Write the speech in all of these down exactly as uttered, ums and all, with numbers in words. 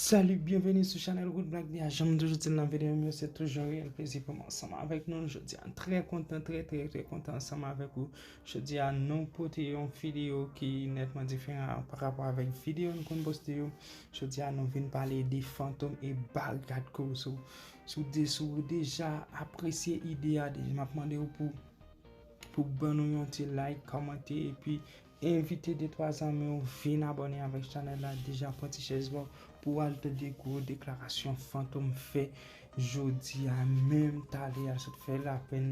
Salut, byenveni sou chanèl Good Black Dia. Jan m toujou di l nan videyo m yo, se toujou yon reyèl plezi pou m ansanm avèk nou jodi a. Trè kontan, trè, trè, trè kontan ansanm avèk ou. Jodi a, nou pote yon videyo ki nètman diferan pa rapò avèk videyo n konn poste yo. Jodi a, nou vin pale de Fantom e Barikad Crew. So, si w de-, si w deja apresye ide a, de-, m ap mande w pou pou ban nou yon ti like, kòmante, epi envite de twa zanmi w vin abòne avèk chanèl la. Deja pran ti chèz ba w pou w al tande gwo deklarasyon Fantom fè jodi a menm. Talè a sot fè l apèn.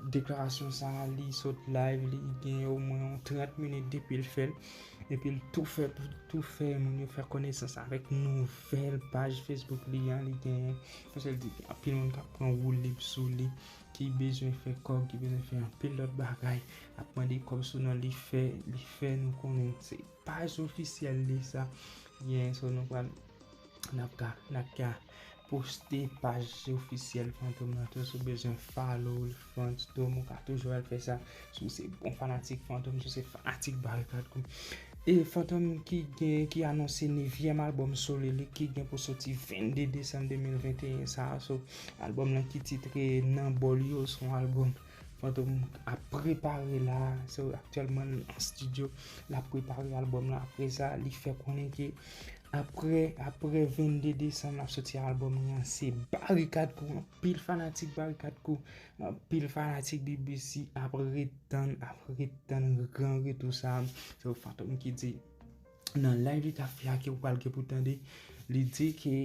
Deklarasyon sa a, li sot live, li gen omwen yon trant minit depi l fè l. Epi l tou fè, tou fè moun yo fè konesans avèk nouvèl paj Facebook li an, li genyen. Paske l di gen anpil moun k ap pran woulib sou li, ki bezwen fè kòb, ki bezwen fè anpil lòt bagay, ap mande kòb sou non li, fè, li fè nou konnen se paj ofisyèl li sa. Yen, so nou pral, n ap ka, n ap ka poste paj ofisyèl Fantom nan tou. Si w bezwen follow l, Fantom, ou ka toujou al fè sa. Si w se bon fanatik Fantom, si w se fanatik Barikad Crew. E Fantom ki gen, ki anonse nevyèm albòm solo li ki gen pou soti vennde desanm de mil venteyen sa a. So, albòm nan ki titre Nan Bòl Yo, se yon albòm Fantom ap prepare la. So, aktyèlman l an estidyo, l ap prepare albòm la. Apre sa, li fè konnen ke apre, apre vennde desanm, l ap soti albòm li an. Se Barikad Crew, anpil fanatik Barikad Crew, anpil fanatik B B C ap ret tann, ap ret tann gran retou sa a. So, Fantom ki di, nan live li t ap fè a ke ou pral gen pou tande, li di ke,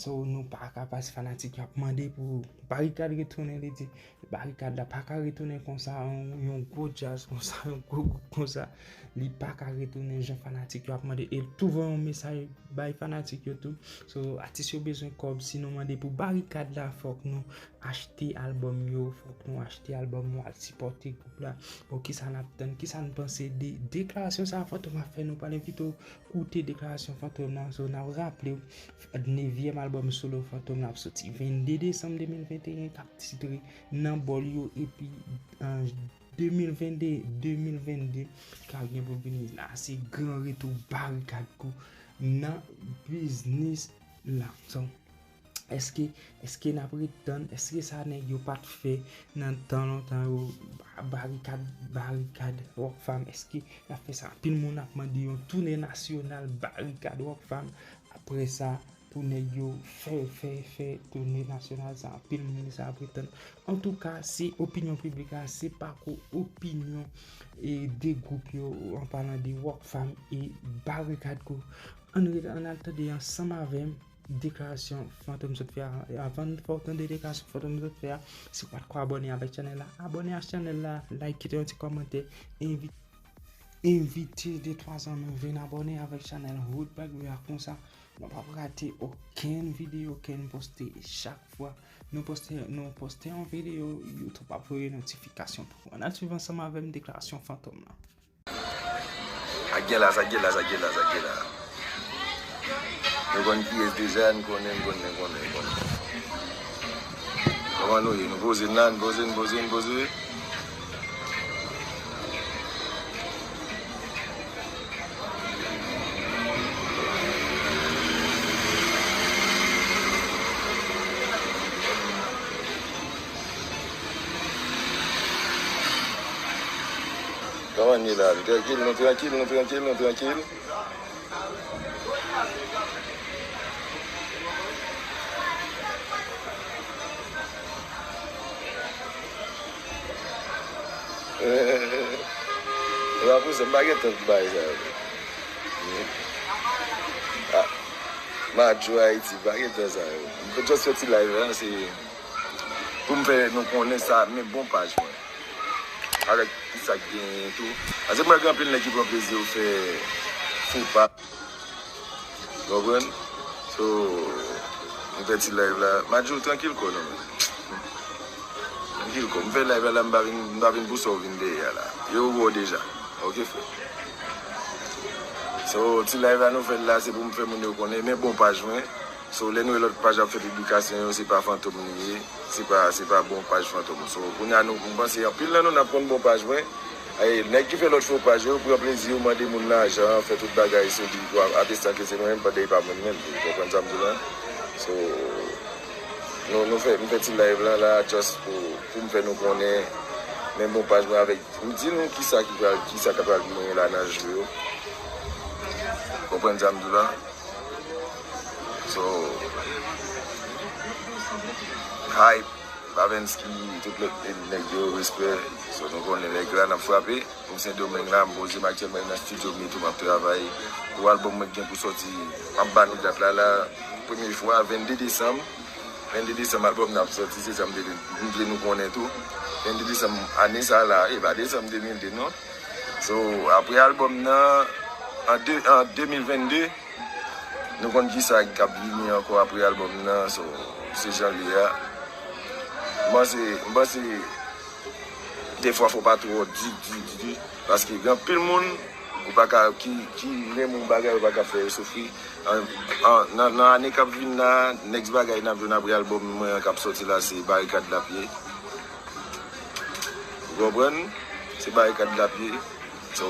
so, nou pa ka pase, fanatik yo ap mande pou Barikad retounen, li di Barikad la pa ka retounen konsa, yon, yon gwo djaz konsa, yon gwo gwoup konsa, li pa ka retounen jan fanatik yo ap mande. E l tou voye yon mesaj bay fanatik yo tou. So, atis yo bezwen kòb, si nou mande pou Barikad la, fòk nou achte albòm yo, fòk nou achte albòm yo, al sipòte gwoup la. Bon, kisa n ap tann, kisa n panse de deklarasyon sa a Fantom ap fè? Nou pral envite w koute deklarasyon Fantom nan. So, n ap raple w, nevyèm albòm solo Fantom nan ap soti vennde desanm de mil venteyen, k ap titre Nan Bòl Yo, epi an de mil vennde, de mil vennde, k ap gen pou vini la, se gran retou Barikad Crew nan biznis la. So, Èske, èske n ap ret tann? Èske sa nèg yo pa t fè nan tan lontan yo? Ba-, Barikad, Barikad, Rockfam, èske n ap fè sa? Anpil moun ap mande yon toune nasyonal Barikad, Rockfam. Apre sa, pou nèg yo fè, fè, fè toune nasyonal sa, anpil moun sa ap ret tann. Antouka, se opinyon piblik la, se pa ko opinyon e de gwoup yo, an palan de Rockfam e Barikad Crew. Ann ret, ann al tande ansanm avè m deklarasyon Fantom sot fè a. E avan n fè w tande deklarasyon Fantom sot fè a, si w pa t ko abòne avèk chanèl la, abòne ak chanèl la, like, kite yon ti kòmantè, envi-, envite de twa zanmi w vin abòne avèk chanèl Root Back Bouya, konsa nou p ap rate okenn videyo ke n poste. Chak fwa nou poste, nou poste yon videyo, YouTube ap voye notifikasyon pou ou. Ann al swiv ansanm avè m deklarasyon Fantom nan. Sa k gen la, sa k gen la, sa k gen la, sa k gen la. Nou konn kiyès deja, n konnen, n konnen, n konnen, n konnen. Kòman nou ye? Nou poze n la, n poze, n poze, n poze. Kòman n ye la? Nou trankil, nou trankil, nou trankil, nou trankil. E pa pou sa, m pa gen tan pou bagay sa yo. Ah, Madjou Ayiti, m pa gen tan sa yo. M just fè ti live la, se pou m fè nou konnen sa, men bon paj mwen. Avèk ki sa k genyen tou. Paske m wè gen anpil nèg ki pran plezi yo fè fo pa. Konprann? So, m fè ti live la. Madjou, trankil kò w non, men. Trankil kò w. M fè live la, la, m pa vin, m pa vin pou sa w vin dèyè a la. Yo wè w deja. Ok, frè. So, ti live la nou fè l la, se pou m fè moun yo konnen, men bon paj mwen. So, lè nou wè lòt paj ap fè piblikasyon yo, se pa Fantom li ye, se pa, se pa bon paj Fantom. So, kounye a nou, m panse anpil nan nou n ap konn bon paj mwen. Ay, nèg ki fè lòt fo paj yo, pran plezi yo, mande moun lajan, fè tout bagay sou li, pou atestan ke se mwen menm, pandan e pa mwen menm, ou konprann sa m di w la? So, nou, nou fè, m fè ti live la, la, just pou, pou m fè nou konnen, men bon paj mwen avèk, m di nou kisa ki pral, kisa k pral genyen la nan jou yo. Konprann sa m di w la? So, hype. Bavensky, tout lòt nèg yo, respè. So, nou konnen nèg la, n ap frape. M Sendomeng la, m poze m aktyèlman nan estidyo m ye tou, m ap travay pou albòm mwen ki gen pou sòti. M ap ba nou dat la, la, premye fwa, vennde desanm. Vennde desanm, albòm nan ap sòti, se sa m te vle, m vle nou konnen tou. Vennde desanm ane sa la, e pa desanm de mil de, non. So, apre albòm nan, an de, an de mil vennde, nou konn kisa k ap vini ankò apre albòm nan, so, se jan l ye a. M panse, m panse, defwa fò pa twò di, di, di, di, paske gen anpil moun ou pa ka, ki, ki renmen yon bagay, ou pa ka fè yo soufri. An, an, nan, nan ane k ap vin la, next bagay n ap jwenn apre albòm mwen an k ap sòti la, se Barikad Lapye. Ou konprann? Se Barikad Lapye. So,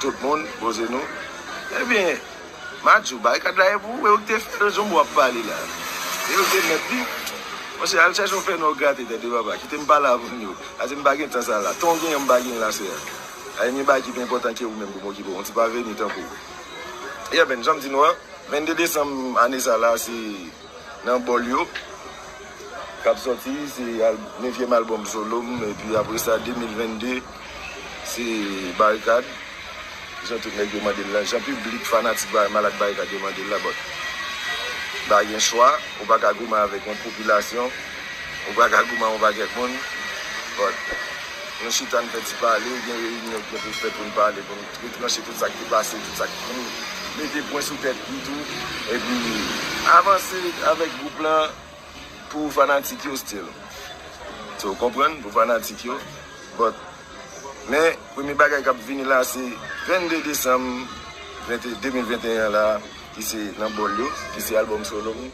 tout moun, poze nou. Ebyen, m a di w, Barikad la e pou ou, e ou ki te fè l, jan w ap pale la. E ou ki te mèt li. Monchè, al chèche yon fènwa w grate, tande papa. Kite m pale avè nou. Ase m pa gen tan sa la. Tan w genyen, m pa genyen la, sè. Ay, gen bagay ki pi enpòtan ke ou menm pou m okipe w. Yon ti pa vini tankou w. Ebyen, jan m di nou an, vennde desanm ane sa la, se nan Bòlyo k ap sòti, se al-, nevyèm albòm solo m, epi apre sa, de mil vennde, se Barikad. Jan tout nèg yo mande l la, jan piblik, fanatik, ba-, malad Barikad yo mande l la, but pa gen chwa, ou pa ka goumen avèk yon popilasyon, ou pa ka goumen yon pakèt moun, but nou chita n fè ti pale, gen reyinyon ki gen pou fèt pou n pale, pou n retranche tout sa k te pase, tout sa k pou n mete pwen sou tèt li tou, epi avanse avèk gwoup lan pou fanatik yo still. So, w konprann, pou fanatik yo. But, men, premye bagay k ap vini la, se vennde desanm vente, de mil venteyen la, ki se nan Bòlyo, ki se albòm solo m.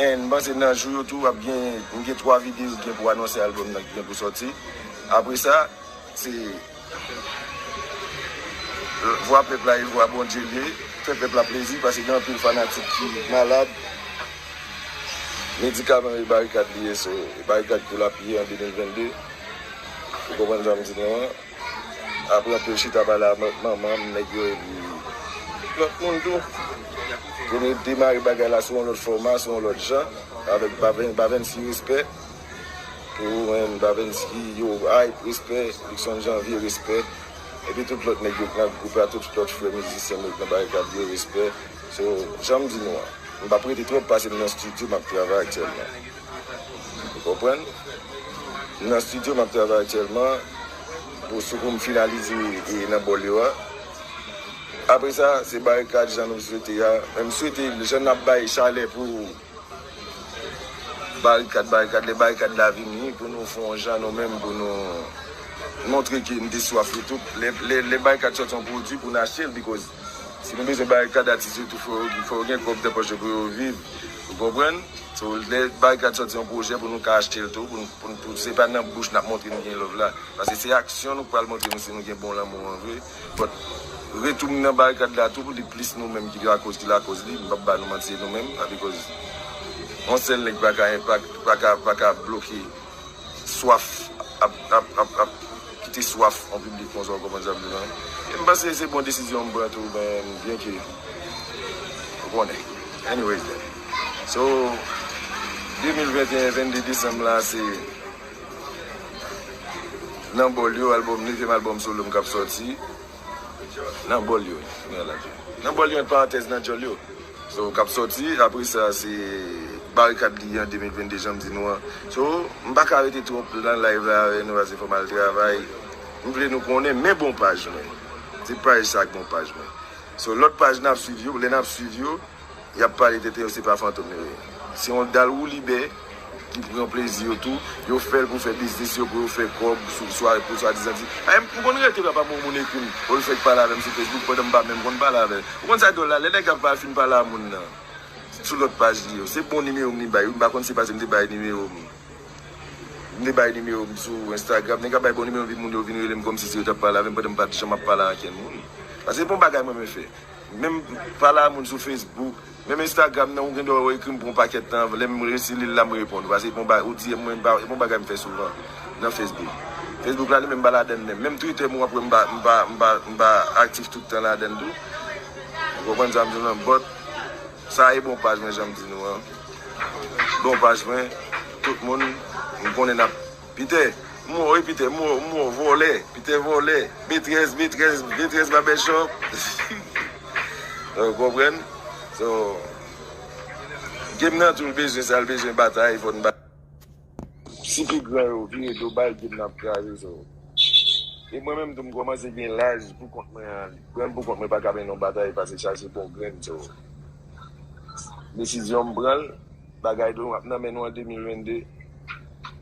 And m panse nan jou yo tou, ap gen, m gen twa videyo ki gen pou anonse albòm nan ki gen pou sòti. Apre sa, se vwa pèp la e vwa Bondye l ye. Fè pèp la plezi, paske gen anpil fanatik ki malad. Medikaman e Barikad li ye, so, e Barikad pou l ap ye an de mil vennde. Ou konprann sa m di nou an? Apre anpil chita pale a man-, manman m, nèg yo, epi lòt moun tou. Pou nou demare bagay la sou yon lòt fòma, sou yon lòt jan, avèk Baven-, Bavensky, respè. Pou mwen, Bavensky, yo, hype, respè. Luckson Janvier, respè. Epi tout lòt nèg yo k nan gwoup la, tout lòt frè mizisyen m yo k nan Barikad yo, respè. So, jan m di nou an, m p ap rete twòp pase m nan estidyo, m ap travay aktyèlman. Ou konprann? M nan estidyo, m ap travay aktyèlman pou sou pou m finalize e nan Bòlyo a. Apre sa, se Barikad jan nou swete a. Men m swete jan n ap bay chalè pou Barikad, Barikad, lè Barikad la vini, pou nou fè yon jan nou menm, pou nou montre ke n te swaf li tou. Lè, lè, lè Barikad sòti yon pwodui pou n achte l, because si nou bezwen Barikad, atis yo tou fò, fò yo gen kòb nan pòch yo pou yo viv. Ou konprann? So, lè Barikad sòti yon pwojè pou nou ka achte l tou, pou, n- pou, n- pou se pa nan bouch n ap montre nou gen love la. Paske se aksyon nou pral montre nou si nou gen bon lanmou an vre. But, retou m nan Barikad la tou, li plis nou menm ki lakòz, ki lakòz li. M p ap ba nou manti, se nou menm. A, because yon sèl nèg pa ka, pa, pa ka, pa ka bloke swaf, ap, ap, ap, ap kite swaf yon piblik konsa, ou konprann sa m di la. E m panse se bon desizyon m pran tou, men byen ke, ou konnen. Anyways, then. So, de mil venteyen, vennde desanm la, se nan Bòlyo, albòm, nevyèm albòm solo m k ap sòti. Nan Bòlyo, nan Bòlyo, ant parantèz, nan Djòlyo. So, k ap sòti, apre sa, se Barikad li an de mil vennde, jan m di nou an. So, m pa ka rete twòp nan live la avè nou, paske fò m al travay. M vle nou konnen, men bon paj mwen. Se paj sa k bon paj mwen. So, lòt paj n ap swiv yo, lè n ap swiv yo, y ap pale tenten yo, se pa fantom yo ye. Se yon dal woulibè ki pran plezi yo tou. Yo fè l pou fè biznis yo, pou yo fè kòb sou, sou, pou swadizan di. Ay, m konn rete papa m, yon moun ekri m, ou l fèk pale avè m sou Facebook pandan m pa menm konn pale avè l. Ou konn sa dwòl la, lè nèg ap pale, fin pale a moun nan sou lòt paj li yo. Se bon nimewo m li bay wi, m pa konn si se paske m te bay nimewo m. M te bay nimewo m sou Instagram, nèg ap bay bon nimewo epi moun yo vin rele m kòmsi se yo t ap pale avè m pandan m pa t janm ap pale a ankenn moun. Paske se pa yon bagay mwen renmen fè. Menm pale a moun sou Facebook, menm Instagram nan, ou gen dwa wè ekri m pou yon pakèt tan, lè m resi li l la m reponn ou. Paske se pa yon ba-, ou di mwen, se pa yon bagay m fè souvan nan Facebook. Facebook la li menm m pa ladann menm. Menm Twitter m w ap wè m pa, m pa, m pa, m pa aktif tout tan ladann tou. Ou konprann sa m di w lan? But sa e bon paj mwen, jan m di nou an. Bon paj mwen, tout moun, m konnen n ap Pite, mò, wi, Pite, mò, mò, vòlè, Pite vòlè, B tres, B tres, B tres Barbershop. Ou konprann? So, game nan tou l bezwen sa, l bezwen batay, fò n ba. Si pi gran yo vire do ba l, game nan ap kraze, so. E mwen menm tou, m kòmanse gen laj pou kont mwen an. Mwen pou kont mwen pa ka mennen yon batay, pase chache bon grenn, so. Desizyon m pran l, bagay do ap nan men nou an de mil vennde.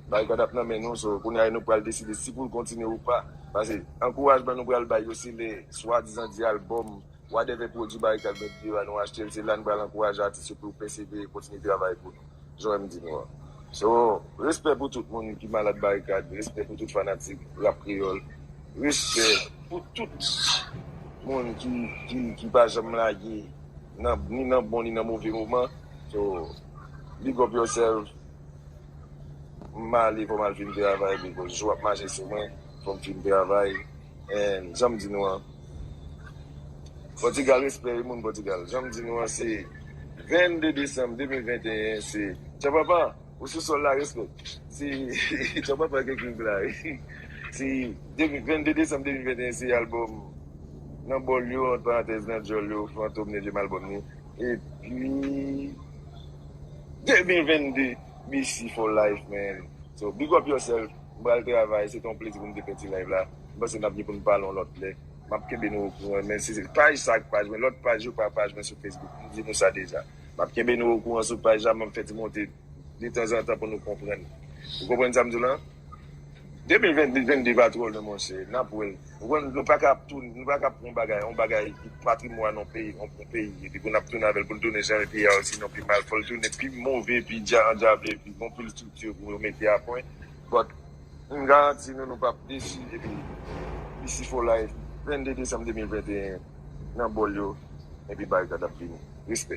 Barikad ap nan men nou, so kounye a nou pral deside si pou l kontinye ou pa. Pase ankourajman nou pral bay yo se lè swadizan di albòm, whatever pwodui Barikad mete deyò a nou achte l, se la nou pral ankouraje atis yo pou yo pèsevere, kontinye travay pou nou. Jan w wè m di nou an. So, respè pou tout moun ki malad Barikad, respè pou tout fanatik rap kreyòl, respè pou tout moun ki, ki, ki pa janm lage nan, ni nan bon ni nan move moman. So, big up yourself. M ale, fò m al fin travay, because jou ap mache sou mwen, fò m fin travay. And jan m di nou an, Pòtigal, respè wi moun Pòtigal. Jan m di nou an, se vennde desanm de mil venteyen, se Tjan Papa, ou sou sòl la, respè. Se Tjan Papa ki ekri m la, wi. Se de mil, vennde desanm de mil venteyen, se albòm Nan Bòl Yo, ant parantèz, Nan Djòl Yo, Fantom, nevyèm albòm li. Epi, de mil vennde, B C for life, man. So, big up yourself. M pral travay, se te yon plezi pou m te fè ti live la. M panse n ap gen pou n pale yon lòt lè. M ap kenbe nou okouran, men se paj sa ak paj mwen, lòt paj yo pa paj mwen sou Facebook. M di nou sa deja. M ap kenbe nou okouran sou paj la, m ap fè ti monte detanzantan pou nou konprann. Ou konprann sa m di w lan? De mil vennde pa twò lwen, monchè, n ap wè l. Ou konn, nou pa ka ap tounen, nou pa ka ap pran yon bagay, yon bagay ki patrimwàn yon peyi, yon, yon peyi, epi pou n ap tounen avè l, pou n tounen janm peyi a osi non pi mal, fò l tounen pi move, pi dya-, andyable, epi gon pil estrikti pou yo mete a pwen. But, m garanti nou, nou p ap desi, epi B C for life, vennde desanm de mil venteyen, Nan Bòl Yo, epi Barikad ap vini. Respè.